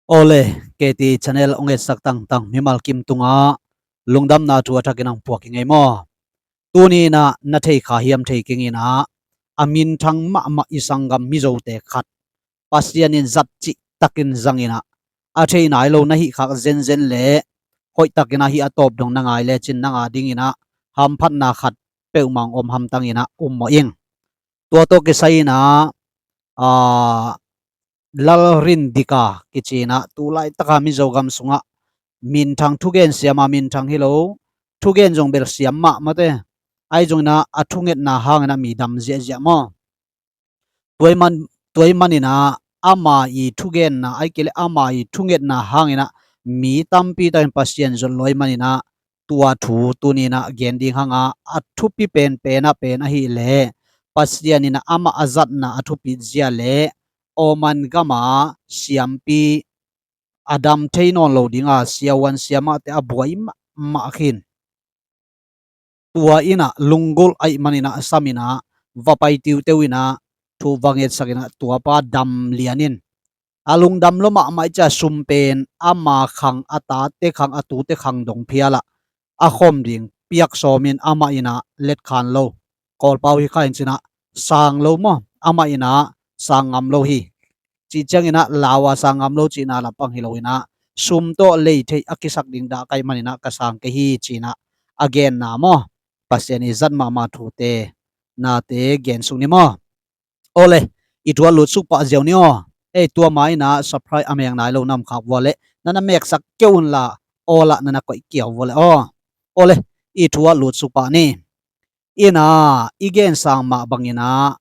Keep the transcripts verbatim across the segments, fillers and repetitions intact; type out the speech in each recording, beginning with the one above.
Awle, K T channel ong etsak tangtang mimal kim tungah lungdamna thu a thakin ang puak i ngei maw? Tuni inah na thei kha hiam thei keng inah a minthang mahmah i sanggam Mizote khat Pasian in zat cihtakin zang inah a thei nai lo na hih khak zenzen le hoihtakin ahi a tawp dong na ngai lecin nang a ding inah hamphatna khat peuhmah ong om hamtang inah um mawh ing. Tua tawh kisai inah Lalrindika kici inah tu laitaka Mizo gam sungah minthang thugen siam a minthang hi lo, thugen zong bel siam mahmah te. Ahi zong inah a thungetna hang inah mi dam ziahziah maw? Tua ahih man, tua ahih man inah ama i thugenna ahi kei le ama i thungetna hang inah mi tampi takin Pasian zot lo ahih man inah tua thu tuni inah gen ding hang a, a thupi penpen ah pen ahih leh Pasian inah amah a zatna a thupi zia le Oman gam a siampi a dam thei nawn lo ding a siavuan siamahte a buai mahmah khin. Tua inah lunggulh ahih man inah sam inah va pai tiuteu inah thu va ngetsak inah tua pa dam lian in a lungdam lo mahmah i cia sum pen ama khang, a tate khang, a tute khang dong phial ah a khawm ding piak sawm in amah inah let khan lo. Kawlpau hi kha in ci inah sang lo maw? Amah inah sang ngam lo hi. Cih ciang inah lau a sang ngam lo cihna lampang hi lo inah sum tawh lei theih a kisak ding dah ka hih man inah ka sang kei hi ci inah a genna maw? Pasian i zat mahmah thute nate gen suk ni maw? Awle, i thu a lutsuk pah ziau ni aw. Ei, tua ma inah subscribe a mek nai lo na om khak vua leh na na meksak kei un la, aw lah na na koih kiau vua leh aw. Awle, i thu a lutsuk pah ni. Inah i gensang mah bang inah,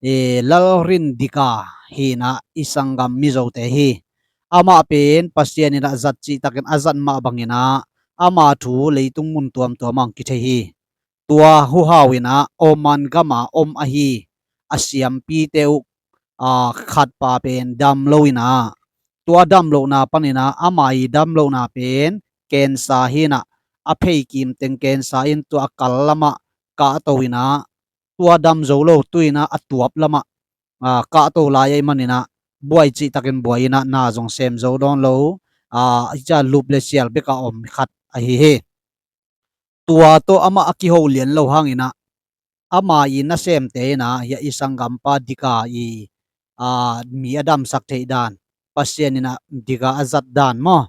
eh, Lalrindika hi inah i sanggam Mizote hi. Amah pen Pasian inah zat cihtakin a zat mah bang inah ama thu leitung mun tuamtuam ah ong kithei hi. Tua huhau inah Oman gam a om ahi a siampite uh, ah, khat pa pen dam lo inah tua dam lohna pan inah ama i dam lohna pen cancer hi inah a phei kimteng cancer in tua a kal lamah kahto inah tua dam zo lo tu inah a tuap lamah, ah, kahto lai ahih man inah buai cihtakin buai inah na zong sem zo dawn lo, ah, i cia lup le sial bek a om khat ahi hi. Tua tawh amah a kiho lian lo hang inah ama i nasemte inah hia i sanggampa Dika i, ah, mi a damsak theih dan, Pasian inah Dika a zat dan maw?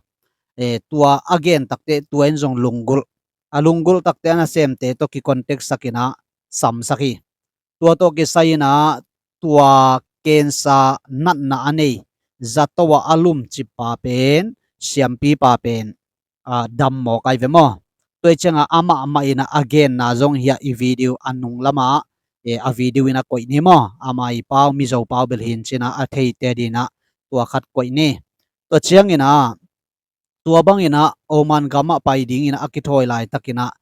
Eh, tua a gen takte tua in zong lunggulh, a lunggulh takte a nasemte tawh kicontact sak inah samsak hi. Tua tawh kisai inah tua cancer natna a nei zato ah a lumcip pa pen, siampi pa pen, ah, dam mawk ai ve maw? Tua i ciangah amah mah inah a genna zong hia i video a nung lamah, eh, a video inah koih ni maw? Ama i pau, Mizo pau bel hi in ci inah a theite dinah tua khat koih ni. Tua ciang inah tua bang inah Oman gam ah pai ding inah a kithawi laitak inah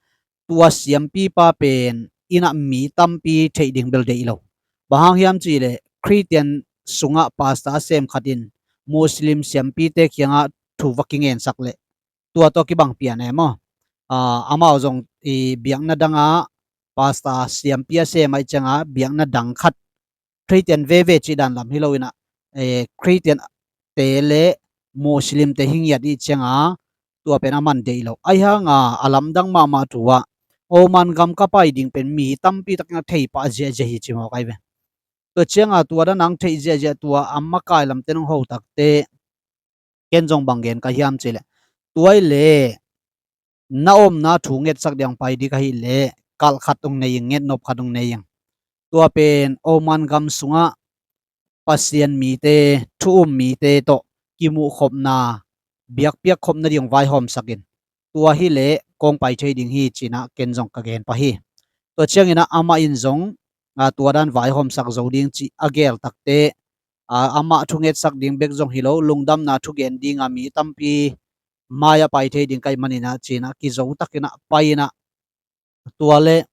tua siampipa pen inah mi tampi theih ding bel deih lo. Bang hang hiam cih leh Khristian sungah pastor a sem khat in Muslim siampite kiangah thu va kingensak leh tua tawh kibang pian e maw? Ah, amau zong i biakna dangah pastor siampi a sem ahih ciangah biakna dang khat Khristian veve cih dan lam hi lo inah, eh, Khristiante le Muslimte hi ngiat i ciangah tua pen a man deih lo. Ahi hanga a lamdang mahmah thu ah Oman gam ka pai ding pen mi tampi takin a thei pah ziahziah hi ci mawk ai ve. Tua ciangah tua dan ang theih ziahziah tua a makai lamte nong ho takte ken zong bang gen ka hiam cih leh tua i leh na omna thu ngetsak ding pai ding ka hih leh kalh khat ong nei ing, ngetnop khat ong nei ing. Tua pen Oman gam sungah Pasian mite, thu um mite tawh kimuhkhopna, biakpiakkhopna ding vaihawmsak in. Tua hi leh kong pai thei ding hi ci inah ken zong ka gen pah hi. Tua ciang inah amah in zong, ah, tua dan vaihawmsak zo ding cih a geel takte, ah, amah thungetsak ding bek zong hi lo, lungdamna thugen ding a mi tampi mai-ah pai thei ding ka hih man inah ci inah kizo tak inah pai inah tua le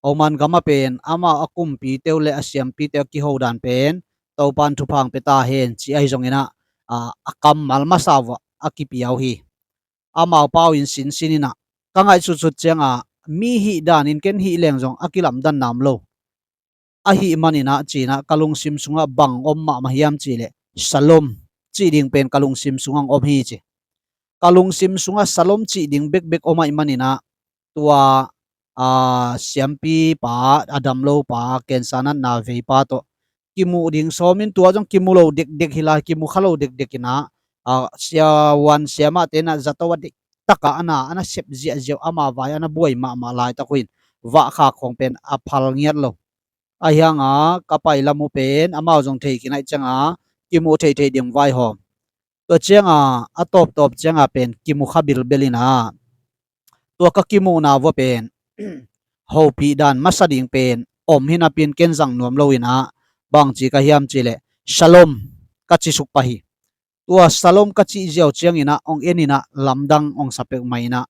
Oman gam ah pen amah a kumpite uh le a siampite a kiho dan pen Topa'n thupha ong pia ta hen ci ahi zong inah, ah, a kammal masa uh ah a kipia uh hi. Amau pau in sinsin inah ka ngaihsutsut ciangah mi hih dan in ken hih leng zong a kilamdanna om lo. Ahih man inah ci inah ka lungsim sungah bang om mahmah hiam cih leh Shalom, cih ding pen ka lungsim sungah om hi ci. Ka lungsim sungah Shalom cih ding bekbek om ahih maninah tua, aa, siampipa, a damlopa, cancer natna veipa tawh kimuh ding sawmin tua zong kimu lo dekdek hi lai, kimu kha lo dekdek inah, aa, siavuan siamahte inah zato a deih takah a na, a na sep ziahziah, ama vai a na buai mahmah laitak uh in vahkhak khawng pen a phal ngiat lo. Ahi hanga ka pai lam uh pen amau zong thei khin ahih cianga kimuh theihtheih ding vaihawm. Tua cianga a tawptawp cianga pen kimu kha bilbel inah tua ka kimuhna vua pen hopih dan masa ding pen om hi napi-in ken zang nuam lo inah bangci ka hiam cihleh Shalom ka ci suk pah hi. Tua Shalom ka cih ziau cianginah hong en inah lamdang hong sa peuhmah inah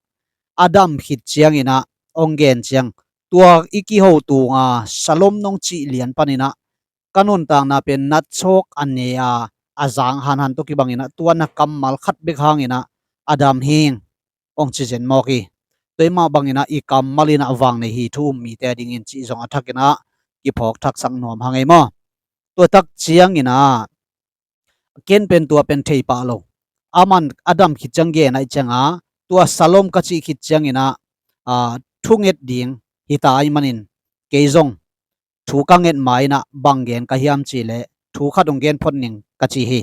a dam khit cianginah hong gen ciang tua i kiho tunga Shalom nong cih lian paninah ka nuntakna pen natcawk a ne a, a zang hanhan tawh kibanginah tua na kammal khat bek hanginah a dam hing hong ci zen mawk hi. Tua i mah banginah i kammal inah vang nei hi thu um mite a dingin cih zong a thakinah kiphawk thaksak nuam hang ei maw? Tua tak cianginah ken pen tua pen thei pah lo. A man a dam khit ciang gen ahih cianga tua Shalom ka cih khit cianginah, aa, thunget ding hita ahih manin kei zong thu ka nget ma inah bang gen ka hiam cihleh thu khat hong gen phot ning ka ci hi.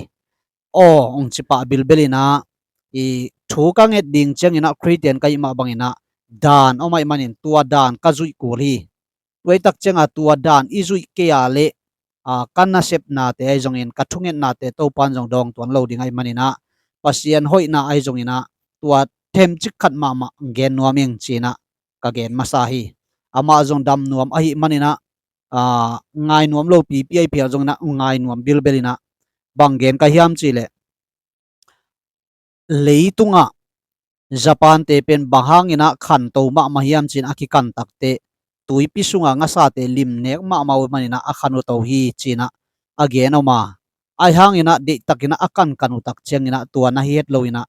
Aw hong ci pah bilbel inah i thu ka nget ding cianginah Khristian ka hih mah banginah dan om ahih manin tua dan ka zuih kul hi. Tua i tak cianga tua dan i zuih kei a leh, aa, ka nasepnate ahi zongin ka thungetnate Topan zong dawng tuan lo ding ahih maninah Pasian hoihna ahi zonginah tua themcik khat mahmah gen nuam ing cinah ka gen masa hi. Amah zong dam nuam ahih maninah, aa, ngai nuam lo pipi ahi phial zonginah ngai nuam bilbel inah bang gen ka hiam cihleh leitungah Japan-te pen bang hanginah khanto mahmah hiam cin a kikan takteh tuipi sunga ngasate limnek mahmah uh maninah a khan uh to hi cinah a gen om a. Ahi hanginah deihtakinah a kankan uh tak cianginah tua na hi het loinah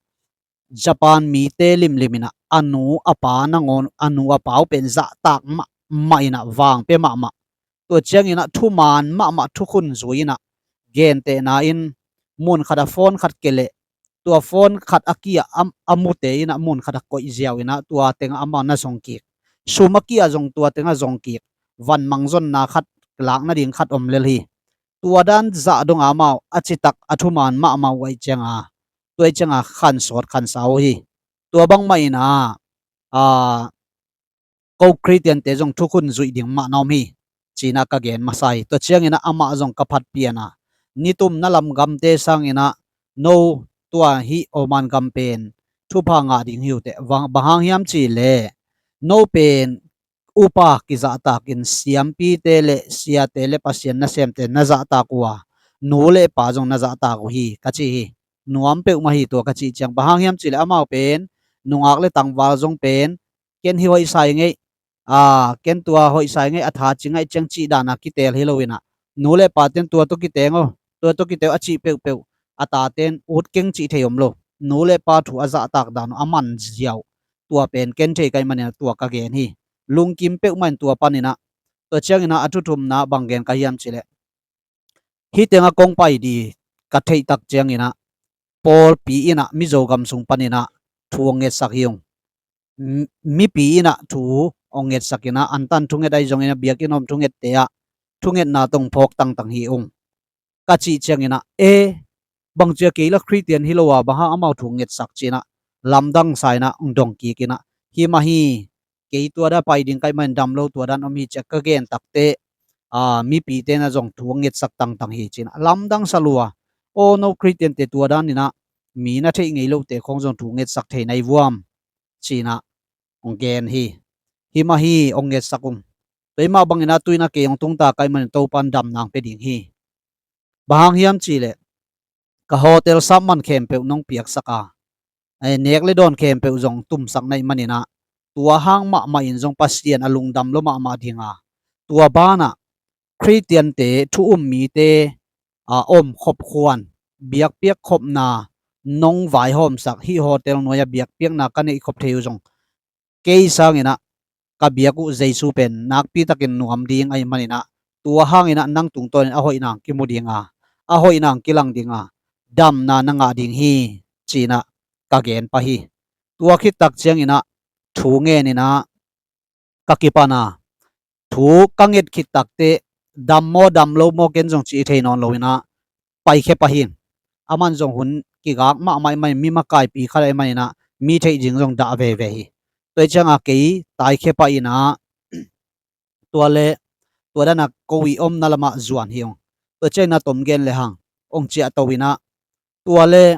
Japan mite limlim inah a nu a pa nangawn a nu a pa uh pen zahtak mahmah inah vang pia mahmah. Tua cianginah thuman mahmah thukhun zui inah gentehna in mun khat a phone khat ke leh tua phone khat a kiah a, a mute inah mun khat a koih ziau inah tua tengah amah na zong kik. Sum a kiah zong tua tengah zong kik. Van mangzonna khat lak nading khat om lel hi. Tua dan zah donga amau a citak a thuman mahmah uh ahih cianga tua ahih cianga khansawt khansa uh hi. Tua bangmah inah, aa, ko Khristiante zong thukhun zuih ding mah na om hi cinah ka gen masa hi. Tua cianginah amah zong ka phat pian a, nitum na lam gamte sanginah no tua hih Oman gam pen thupha ngah ding hi uh teh. Bang, bang hang hiam cihleh no pen upa kizahtakin siampite le siate le Pasian nasemte na zahtak uh a, nu le pa zong na zahtak uh hi ka ci hi. Nuam peuhmah hi tua ka cih ciang. Bang hang hiam cihleh amau pen nungak le tangval zong pen ken hi hoihsa ing ei, aa, ken tua hoihsa ing ei, a tha ci ngaih ciang cih dana kiteel hi loinah nu le paten tua tawh kiteng aw, tua tawh kiteng a cih peuhpeuh a taten ut keng cih thei om lo. Nu le pa thu a zahtak dan uh a man ziau tua pen ken thei ka hih maninah tua ka gen hi. Lungkim peuhmah in tua paninah tua cianginah a thuthumna bang gen ka hiam cihleh hih tengah kong pai ding ka theih tak cianginah pawlpi inah Mizo gam sung paninah thu hong ngetsak hi ung. M-, mipi inah thu hong ngetsak inah antan thunget ahi zonginah biakinn om thungette ah thungetna tawh hong phawk tangtang hi ung ka cih cianginah e bangcia kei la Khristian hi lo a bang hang amau thu hong ngetsak cinah lamdang sa inah hong dong kik inah hi mah hi. Kei tua dan pai ding ka hih manin dam lo tua dan om hi ci-a ka gen takteh, aa, mipite na zong thu a ngetsak tangtang hi cinah lamdang sa lua. Aw no Khristiante tua daninah mi na theih ngei lote khawng zong thu ngetsak thei na hi vuam cinah hong gen hi. Hi mah hi hong ngetsak ung. Tua hi mah banginah tuinah kei hong tungta ka hih manin Topan damna hong pia ding hi. Bang hang hiam cihleh ka hotel sapman khempeuh nong piaksak a, eh, nek le dawn khempeuh zong tumsak na hih maninah tua hang mahmah in zong Pasian a lungdam lua mahmah dinga tua banah Khristiante thu um mite, a, om khop khuan biakpiak khopna nong vaihawmsak hih hotel nuai-ah biakpiakna ka neih khop thei uh zong kei sanginah ka biak uh Jesu pen nakpitakin nuam ding ahih maninah tua hanginah nang tungtawnin a hoih nang kimu dinga a hoih nang kilang dinga damna na ngah ding hi, ci-in ah ka gen pah hi. Tua khit tak ciangin ah thu ngen in ah ka kipan a, thu ka nget khit tak teh dam maw dam lo maw ken zong cih thei nawn lo in ah paikhia pah hi. Aman zong hun kigak mahmah ahih manin, mi makaipi khat ahih manin ah mi theih ding zong dah veve hi. Tua ahih ciangin kei taikhia pah in ah, tua leh tua dan a ko i omna lamah zuan hi ung. Tua ciangin ah tom gen lehang hong ciahto in ah, tua leh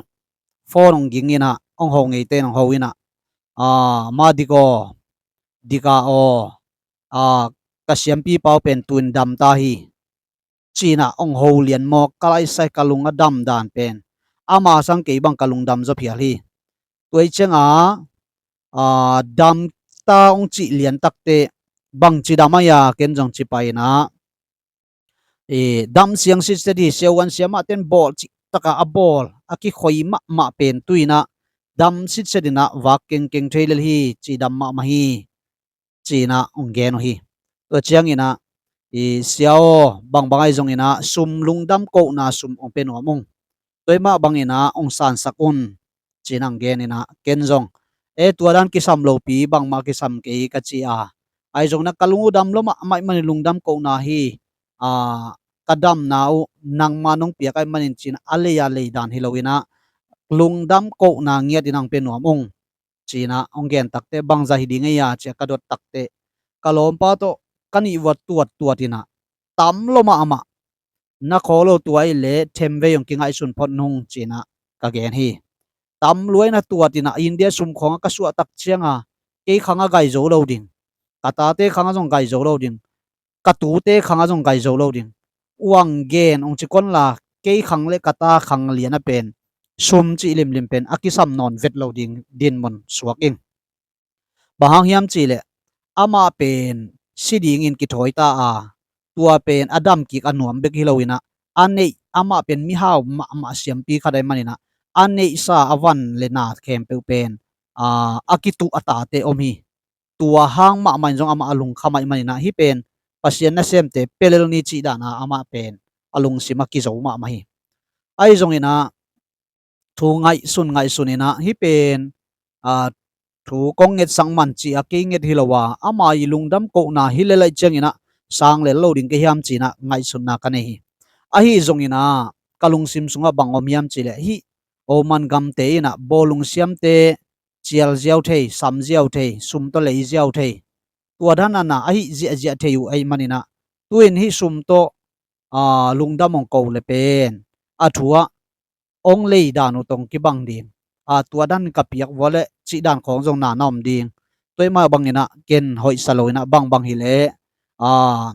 phone hong ging in ah, hong ho ngeite in hong ho in ah, "Ah, ma dik aw, dik a aw, ah, ka siampi pau pen tu-in dam ta hi," ci-in ah hong ho lian maw, ka laisai ka lung a dam dan pen ama sang kei bang ka lungdam zaw phial hi. Tua ahih ciangin ah, dam ta hong cih lian tak teh, "Bangci dam a hia?" ken zong ci pah in ah, "Eh, dam siang sitset hi, siavuan siamahte in bawl cih tak a a bawl, a kikhoi mahmah pen tu-in ah dam sitset in ah vak kengkeng thei lel hi, ci dam mahmah hi," ci-in ah hong gen uh hi. Tua ciangin ah, "Eh, sia aw, bangbang ahi zongin ah sum, lungdam kohna sum hong pia nuam ung. Tua ahih mah bangin ah hong sansak un," ci-in ah hong gen in ah, ken zong, "Eh, tua dan kisam lopi, bangmah kisam kei," ka ci a, "Ahi zongin ah ka lung uh dam lo mahmah ahih manin lungdam kohna hi, ah, ka damna uh nangma nong piak ahih manin," ci-in ah a lei a lei dan hi lo in ah, "Lungdam kohna ngiat in hong pia nuam ung," ci-in ah hong gen tak teh, "Bangzah hi ding ei a?" ci-a ka dot tak teh, ka lawmpa tawh ka nih vua tuattuat in ah, "Tam lua mahmah, na khawl lo, tua ahih leh themvei hong kingaihsun phot nung," ci-in ah ka gen hi. Tam lua in ah tuat in ah, India sum khawng ah ka suah tak ciangin kei khang ah gai zo lo ding, ka tate khang ah zong gai zo lo ding, ka tute khang ah zong gai zo lo ding. Uang gen hong ci kei un la, kei khang leh ka ta khang lian a pen sum cih limlim pen a kisam nawn vet lo ding dinmun suak ing. Bang hang hiam cih leh amah pen si dingin kithawi ta a, tua pen a dam kik a nuam bek hi lo in ah, a neih, amah pen mihau mahmah siampi khat ahih manin ah, a neihsa a van leh na khempeuh pen, aa, a kituh a tate om hi. Tua hang mahmah in zong amah a lungkham ahih manin ah, hih pen Pasian nasemte pelel ni cih dan a amah pen a lungsim ah kizo mahmah hi. Ahi zongin ah thu ngaihsun ngaihsun in ah, hih pen, aa, thu kong ngetsak man ci-a kei nget hi lo a, ama i lungdam kohna hi lel ahih ciangin ah sang lel lo ding ka hiam ci-in ah ngaihsutna ka nei hi. Ahi zongin ah ka lungsim sungah bang om hiam cih leh, hih Oman gamte in ah bawlung siamte cial ziau thei, sam ziau thei, sum tawh lei ziau thei, tua dan a na a hih ziahziah thei uh ahih manin ah, tu-in hih sum tawh, aa, lungdam hong ko leh pen a thu ah hong lei dan uh tawh kibang ding, aa, tua dan ka piak vua leh cih dan khawng zong na na om ding. Tua ahih mah bangin ah ken hoihsa lo in ah, bangbang hi leh, aa,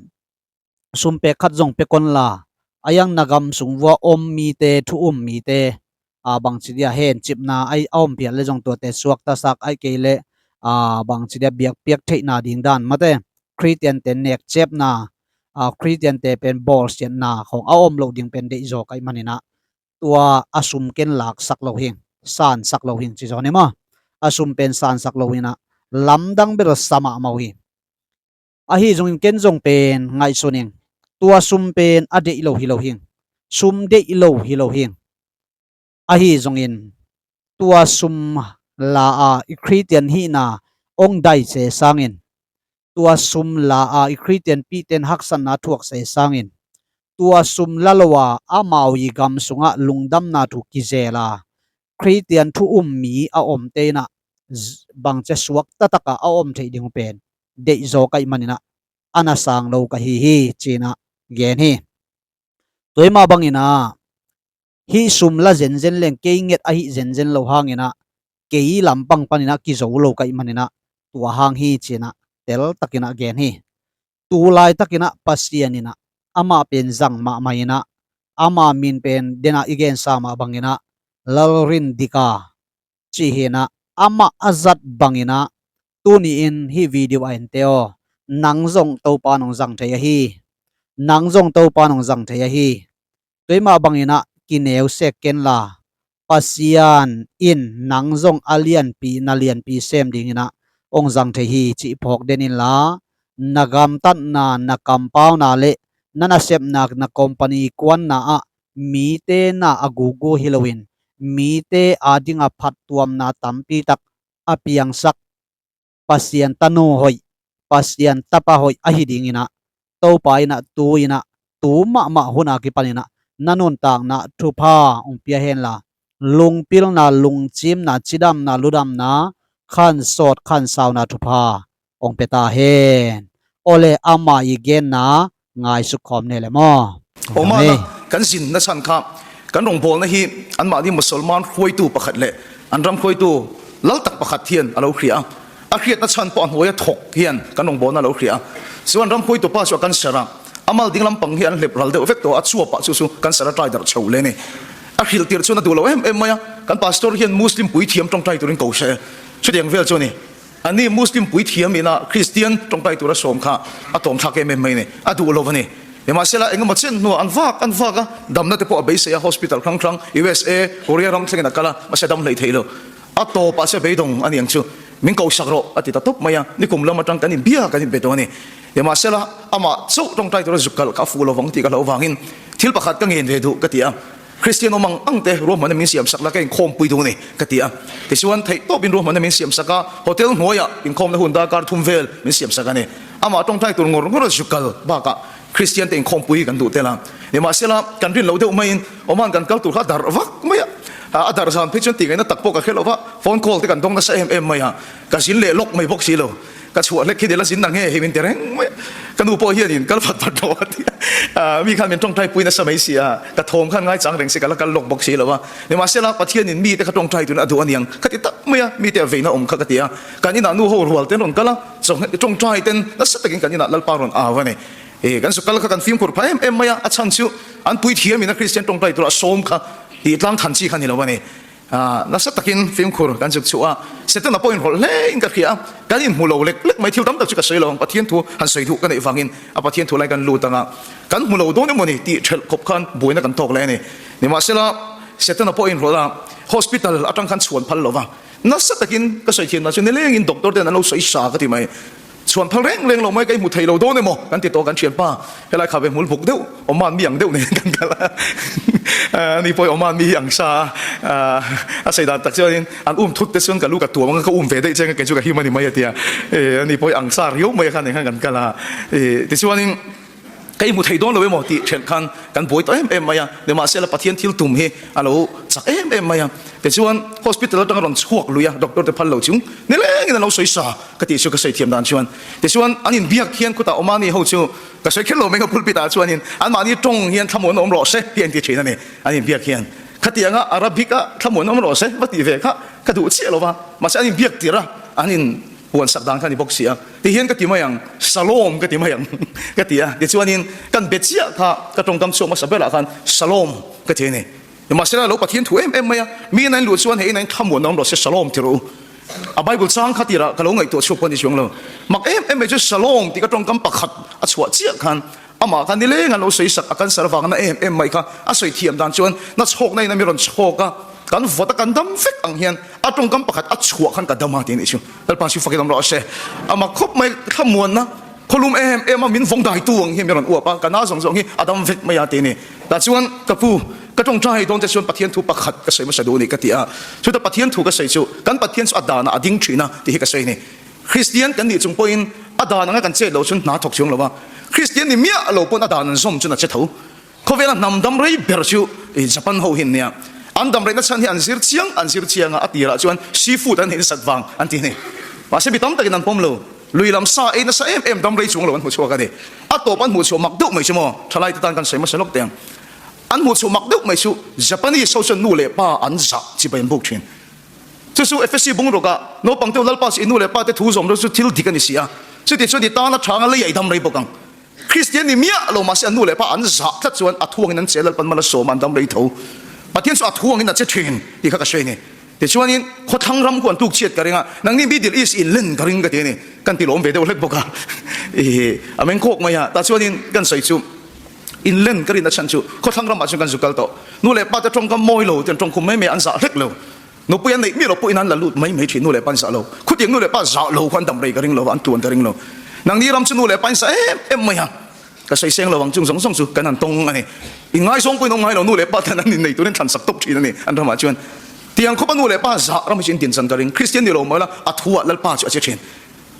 sum pek khat zong pia kei un la, a iang na gam sung vua om mite, thu um mite, aa, bangci dia hencipna a om phial leh zong tuate suaktasak, ahih kei leh, aa, bangci dia biakpiak theihna ding dan, mate, Khristiante nekciapna, aa, Khristiante pen bawlsiatna khawng a om loh ding pen deihzaw ka hih manin ah, tua a sum ken laksak lo hing, sansak lo hing ci zaw ni maw. A sum pen sansak lo in ah, lamdang bel sa mahmah uh hi. Ahi zongin ken zong pen ngaihsun ing, tua sum pen a deih lo hi lo hing, sum deih lo hi lo hing. Ahi zongin tua sum la a i Khristian hihna hong dai se sangin, tua sum la a i Khristian pihte in haksatna thuak se sangin, tua sum la lo a amau i gam sungah lungdamna thu kizel a Khristian thu um mi a omte in ah, z-, bangci a suakta tak a a om theih ding uh pen deihzaw ka hih manin ah, a na sang lo ka hi hi ci-in ah gen hi. Tua ahih mah bangin ah, hih sum la zenzen leng kei nget ahi zenzen lo hangin ah, kei lampang panin ah kizo lo ka hih manin ah, tua hang hi ci-in ah teltakin ah gen hi. Tu laitakin ah Pasian in ah amah pen zang mahmah in ah, ama min pen den ah i gensa mah bangin ah, Lalrindika cih hi in ah, amah a zat bangin ah, tuni-in hih video a ente aw, nang zong Topa in hong zang thei ahi. Nang zong Topa in hong zang thei ahi. Tua ahih mah bangin ah kineu sek ken la, Pasian in nang zong a lianpi, na lianpi sem dingin ah hong zang thei hi cih phawk den in la, na gamtatna, na kampauna leh na nasepna, na company kuanna ah mite na a gugu hi loin, mite adinga phattuamna tampi tak a piangsak Pasian tanu hoih, Pasian tapa hoih ahi dinginah, Topa inah tu inah, tu mahmah hun a kipaninah na nuntakna thupha hong pia henla, lungpilna, lungcimna, cidamna, ludamna, khansawt khansauna thupha hong pia ta hen. Awle, amah i genna ngaisuk khawm ne le maw? Oma na kan zin na chan kha, kan rongbawlna hi anmah ni Musalman hruaitu pakhat le an ram hruaitu laltak pakhat hian a lo hria a, a hriatna chan pawh a hnuai a thawk hian kan rongbawlna a lo hria a. Chuan ram hruaitu pa chu a cancer a, a mal ding lampang hi an hlep ral deuh vek tawh a, chuapah chu chu cancer a ṭai darh chho le ni. A hrilhtirh chuan a duh lo em em mai a. Kan pastor hian Muslim puithiam ṭawngṭai turin ko se. Chutiang vel chu ni. Ani Muslim puithiam ina Kristian ṭawngṭai tura sawm kha a tawmthlak em em mai ni. A duh lo a ni. Nimahsela, engemaw chen hnuah an vak, an vak a, damna te pawh a beisei a, hospital hrang hrang, U S A, Korea ram thlengin a kal a, mahse, dam hlei thei lo. A tawpah se beidawng a niang chu, min kosak rawh, a ti ta tawp mai a, nikum lam aṭang kan inbiak, kan inbe dawn a ni. Nimahsela, amah chauh ṭawngṭai tura zuk kalh kha a fuh lo vang tih ka hlau vangin, thil pakhat ka ngen ve duh ka ti a. Kristian awm ang angte ruahmanna min siamsak la, ka inkhawmpui duh ni ka ti a. Tichuan, theih tawpin ruahmanna min siamsak a, hotel hnuaiah inkhawmna hun darkar thum vel min siamsak a ni. Amah ṭawngṭai tur ngawr ngawr a zuk kal bakah Kristiante inkhawmpui kan duh tel a. Nimahsela, kan rin lo deuh maiin, Oman kan kal tur kha a darh vak mai a. A, a darh zan phei chuan tih ngaihna tak pawh ka hre lo va, phone call te kan dawng nasa em em mai a. Ka zin leh lawk mai bawk si lo. Ka chhuah hlek khi dela zin nang he, hei min ti reng mai. Ka nu pawh hianin kal fat fat lo a ti a. A, mi khan min ṭawngṭaipui nasa mai si a, ka thawm khan ngaichang reng si, ka la kal lawk bawk si lo a. Nimahsela, Pathianin mite kha ṭawngṭai turin a duh a niang ka ti tak mai a, mite a veina awm kha ka ti a. Kan inah nu ho rual ten rawn kal a, chaw-, ṭawngṭai ten nasa takin kan inah Lalpa rawn au a ni. E, kan zuk kal kha kan fimkhur pha em em mai a, a chhan chu an puithiamin a Kristian ṭawngṭai tura a sawm kha tih tlang than chi kha ni lo a ni. A, nasa takin fimkhur kan zuk chhuah a, Setana pawh inhrawlh hle in ka hria a, kan inhmu lo lek lek mai, thil tam tak chu ka sawi lo ang, Pathian thu han sawi duh ka neih vangin a Pathian thu lai kan lut ang a, kan hmu lo dawn emaw ni tih ṭhelh khawp khan buaina kan tawk leh a ni. Nimahsela, Setana pawh inhrawlh a, hospital aṭang khan chhuan phal lo va, nasa takin ka sawi thiamna chu nilengin doctor ten an lo sawi sa ka ti mai. Chhuan phal reng reng lo mai, ka hmu thei lo dawn emaw kan ti tawh kan ṭhianpa. Helai kha ve hmul buk deuh, Oman mi ang deuh nen kan kal a. A, ani pawh Oman mi hi ang sa a. A, a sawi dan tak chuanin an um thut te chuan ka lu ka tuam ang a, ka um ve daih che ang a, kei chu ka him a ni mai a ti a. E, ani pawh ang sa riau mai a khan eng khan kan kal a. E, tichuanin ka hmu thei dawn lo emaw tih ṭhelh khan kan buai tawh em em mai a. Nimahsela, Pathian thil tum hi a lo chak em em mai a. Tichuan hospital aṭanga rawn chhuak lui a, doctor te phal lo chung nilengin an lo sawi sa ka tih chu ka sawi thiam dan chuan. Tichuan an inbiak hian khutah Omani ho chu ka sawi kher lo mai ang a, pulpit ah chuanin anmahni ṭawng hian thlamuanna awm rawh se tih an ti ṭhin a ni. An inbiak hian khatianga Arabic a thlamuanna awm rawh se va tih ve kha ka duh chiah lo va, mahse, an inbiak tirh a, an in puansak dan kha ni bawk si a. Ti hian ka ti mai ang, Shalom ka ti mai ang ka ti a. Tichuanin kan be chiah kha ka ṭawngkam chhuak hmasa berah khan Shalom ka ti a ni. Nimahsela, lo Pathian thu em em mai a, mi in a in luh chuan hei in a in thlamuanna awm rawh se, Shalom ti rawh u. A Bible chang kha tirah ka lo ngaihtuah chhuak pawh ni chuang lo. Mak em em mai chu Shalom tih ka ṭawngkam pakhat a chhuah chiah khan amah kha nileng an lo sawisak a, cancer vangna em em mai kha a sawi thiam dan chuan na chhawkna in a mi rawn chhawk a, kan vawt a, kan dam vek ang hian a ṭawngkam pakhat a chhuah khan ka dam a tih a nih chu. Lalpa chu fakin awm rawh se. A mak khawp mai, thlamuanna, khawlum em em a min vawng daitu ang hian mi rawn uap a, ka na zawng zawng hi a dam vek mai a tih a ni. Tah chuan ka pu, ka ṭawngṭai dawn te chuan Pathian thu pakhat ka sawi hmasa duh a ni ka ti a. Chuta Pathian thu ka sawi chu, kan Pathian chu a danah a ding ṭhin a tih hi ka sawi a ni. Kristian kan nih chung pawhin a dan anga kan chet lo chuan hna thawk chuang lo va. Kristian ni miah lo pawn a dan an zawm chuan a che tho. Khawvela hnam dam rei ber chu, eh, Japan ho hi an nia. An dam rei na chhan hi an zir chiang, an zir chiang a, a tirah chuan seafood an hei sat vang an ti a ni. Mahse, mi tam takin an pawm lo. Lui lam sa ei nasa em em dam rei chuang lo an hmu chhuak a ni. A tawp an hmuh chhuah mak deuh mai chu maw, ṭhalaite tan kan sawi hmasa lawk teh ang. An hmuh chhuah mak deuh mai chu Japanese ho chuan nu leh pa an zah chibai an buk ṭhin. Chu chu Efesi bung rukah, naupangte u, Lalpa chu i nu leh pate thu zawm rawh chu thil dik a ni si a. Chuti chuan i tan a ṭha ang a, leiah i dam rei bawk ang. Kristian ni miah lo, mahse, an nu leh pa an zah tlat chuan a thuangin an che, Lalpan mal a sawm a, an dam rei tho. Pathian chu a thuangin a che ṭhin tih kha ka sawi a ni. Tichuanin khawthlang ram khu an tuk chiat ka ring a, nangni Middle East inlen ka ring ka ti a ni. Kan ti lawm ve deuh hlek bawk a. I, a meng khawk mai a. Tah chuanin kan sawi chu, inlen ka rin a chhan chu khawthlang ramah chuan kan zuk kal tawh. Nu leh pate ṭawngkam mawi lo, tiang ṭawngkhum mai mai an zah hlek lo. Nupui an neih miah lo pawhin an la lut mai mai ṭhin, nu leh pa an zah lo. Khutiang nu leh pa zah lo khan dam rei ka ring lo, an tuan ka ring lo. Nangni ram chu nu leh pa in zah em em mai a. Ka saiseng lo ang cung zongzong cu kan an tong a ni. I ngai zong pui nong ngai lo, nu le pa tan an in nei tu nen thlansak top ṭhin a ni an ram ah cuan. Tiang khawpa nu le pa zah ram hi cin din zan ka ring. Khristian ni lo maw la, a thu ah Lalpa cu a cia ṭhin.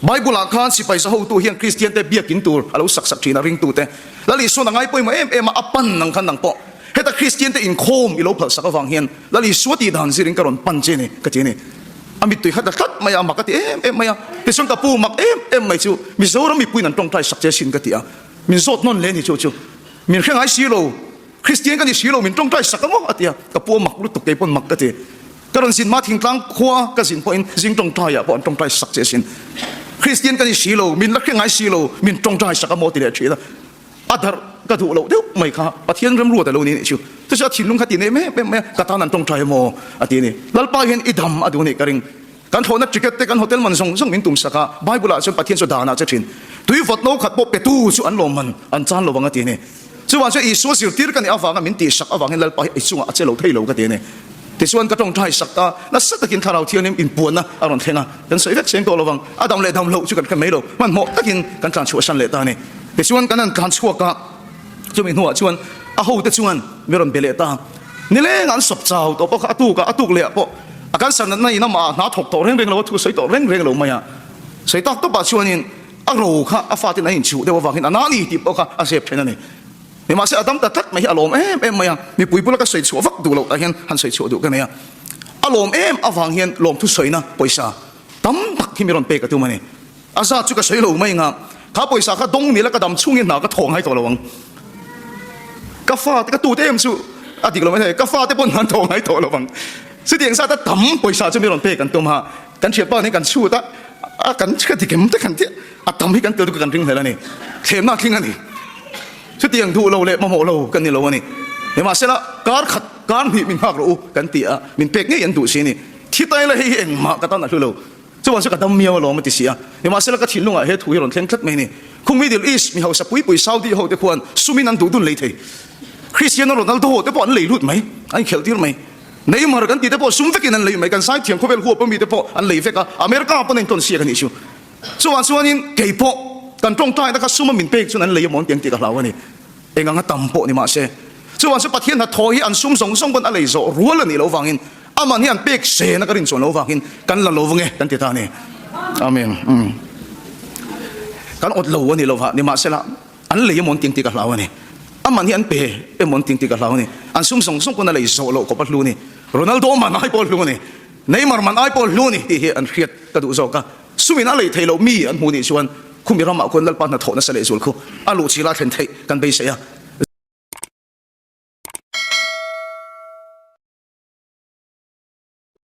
Baibal ah khan sipai za hotu hian Khristiante biakinn tur a lo saksak ṭhin a ringtute. Lal Isuan a ngai pawimawh em em a, a pan nang khan nang pawh. Heta Khristiante inkhawm i lo phalsak avang hian Lal Isua ti dan zirin ka rawn pan che ni ka ti ni. A mittui khat a tlat mai a, a mak a ti em em mai a. Tichuan ka pu mak em em mai chu Mizoram mipuiin an ṭawngṭaisak che sin ka ti a. Min zawt nawn le ni chu chu. Min hre ngai si lo. Khristian ka ni si lo, min ṭawngṭaisak a maw a ti a. Ka pu a mak lutuk, kei pawn mak ka ti. Ka rawn zin ma Thingtlang khua ka zin pawhin zing ṭawngṭai ah pawh an ṭawngṭaisak che sin. Khristian ka ni si lo, min la hre ngai si lo, min ṭawngṭaisak a maw ti leh ṭhin a. A darh ka duh loh deuh mai kha Pathian remruat a lo ni nih chu. Chu chu a thinlung kha ti nem em em mai a, ka tan an ṭawngṭai a maw a ti ni. Lalpa hian i dam a duh nih ka ring. Kan thlawhna ticket te, kan hotel man zawng zawng min tumsak a, Bible ah chuan Pathian chu dan a che ṭhin. Tui vawt no khat pawh petu chu an lawm man, an chan lo vang a ti ni. Chuvang chuan Isua zirtir ka nih avanga min tihsak avangin Lalpa hi i chungah a che lo thei lo ka ti ni. Tichuan ka ṭawngṭaisak ta, nasa takin Thlarau Thianghlim inpuanna a rawn thleng a, kan sawi vek seng tawh lo vang, a dam leh dam loh chu kan hre mai lo, hmanhmawh takin kan tlan chhuahsan leh ta ni. Tichuan kan han tlan chhuak a, chumi hnuah chuan a hote chuan mi rawn be leh ta. Nileng an sawp chau tawh pawh kha a tuk a, a tuk leh pawh a kan sanatna in amah hna thawk tawh reng reng lo, a thu sawi tawh reng reng lo mai a. Sawi tak tawpah chuanin a ro kha a fatin an inchuh deuh avangin a na ni tih pawh kha a zep ṭhen a ni. Nimahse, a dam ta tlat mai hi a lawm em em mai a, mipui bula ka sawi chhuah vak duh loh tah hian han sawi chhuah duh ka nei a. A lawm em avang hian lawmthu sawina pawisa tam tak hi mi rawn pek a tum a ni. A zat chu ka sawi lo mai nga, kha pawisa kha dawng ni la ka dam chhungin hna ka thaw ngai tawh lo ang. Ka fate, ka tute em chu a dik lo mai thei, ka fate pawn hna an thaw ngai tawh lo ang. Chutiang zat a tam pawisa chu mi rawn pek an tum ha. Kan hriatpa nih kan chhut a, a kan ka dik em te kan tih, a tam hi kan tel tu kan ring hlel a ni. Thlemna tling a ni. Chutiang duh lo leh mamawh lo kan ni lo a ni. Nimahsela, kar khat, kar hnih min nghak rawh u kan ti a, min pek ngei an duh si a ni. Thi ta ila hei hi engmah ka tan a hlu lo. Chuvang chu ka dam miau alawm a ti si a. Nimahsela, ka thinlungah he thu hi rawn thleng tlat mai ni. Khung Middle East mi hausa pui pui Saudi ho te khuan sumin an duh dun lei thei. Cristiano Ronaldo te pawh an lei lut mai, an khelh tir mai. Neymar kan tih te pawh sum vekin an lei mai, kan Zaithiam khawvel huapa mi te pawh an lei vek a, America pawn a intawn sia kan nih chu. Chuvang chuanin kei pawh kan ṭawngṭaina kha suma min pek chuan an lei a mawn tiang tih ka hlau a ni. Eng anga tam pawh ni mahse. Chuvang chu Pathian hna thaw hi an sum zawng zawng pawn a lei zawh rual a nih lo vangin, aman hi an pek sena ka rin chuan lo vangin kan la lo vang e kan ti ta ni. Amen. Mm. Kan awt lo a ni lo va, nimahsela, an lei a mawn tiang tih ka hlau a ni. Aman hi an pe e mawn tiang tih ka hlau a ni. An sum zawng zawng pawn a lei zawh loh khawpa hlu ni. Ronaldo man ai pawh hlu ni. Neymar man ai pawh hlu ni tih hi an hriat ka duh zawk a. Sumin a lei thei lo mi an hmuh nih chuan khumi ramah khuan Lalpa hna thawh nasa leh zual khu a luh chila thlen theih kan beisei a.